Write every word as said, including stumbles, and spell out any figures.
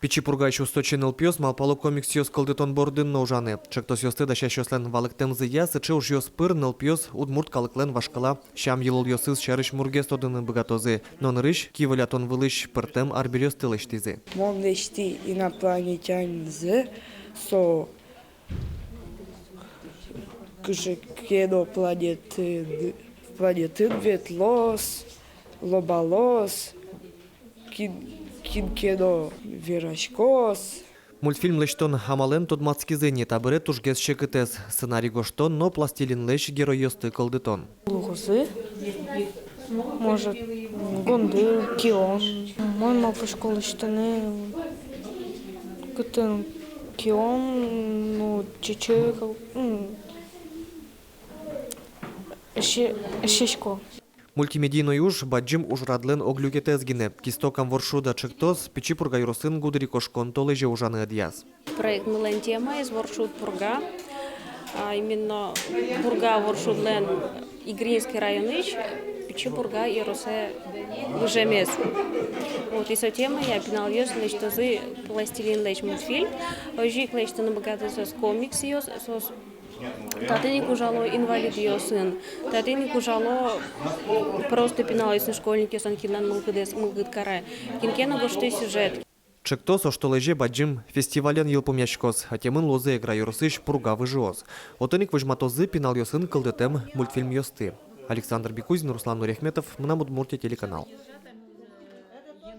Пичи Пургаысь усточи нылпиос малпало комиксъёс кылдытон бордын но ужаны. Ӵектосъёсты дасясьёслэн валэктэмзыя, сыӵе ужъёс пыр нылпиос удмурт калыклэн вашкала сям-йылолъёсыз сярысь мургес тодыны быгатозы. Но нырысь ки волятон вылысь пӧртэм арбериосты лэсьтӥзы. Мон лэсьтӥ инопланетянинзэ, со кыӵе ке но планетын, планетын ветлоз, лобалоз, кин, кин ке но вераськоз. Мультфильм лэсьтон амалэн тодматскизы ни, табере тужгес секытэз: сценарий гожтон но пластилинлэсь геройёсты кылдытон. Луозы, может, гондыр, кион. Мон малпасько лэсьтыны, кытын кион, ну, чечек, м, эше-, эшесько. Мультимедийной уж — бадӟым ужрадлэн ог люкетэз гинэ. «Кистокам воршуда» ӵектос Пичи Пурга ёросын гудырикошкон толэзе ужаны ӧдъяз. Проектмылэн темаез — Воршуд Пурга, а именно Пурга воршудлэн Игринский районысь Пичи Пурга ёросэ выжемез. Вот, и со темая пиналъёс лэсьтозы пластилинлэсь мультфильм. Озьы ик лэсьтыны быгатозы соос комиксъёс, соос татын ик ужало инвалидъёсын, татын ик ужало просто пиналъёсын, школьникъёсын, кинлэн мылкыдэз мылкыд каре, кин ке но гожтэ сюжет. Ӵектос оштолэзе бадӟым фестивален йылпумъяськоз. Ӧтемын луозы Эгра ёросысь Пурга выжыос. Отын ик возьматозы пиналъёсын кылдытэм мультфильмъёсты. Александр Бекузин, Руслан Нуряхметов, «Мынам Удмуртие» телеканал.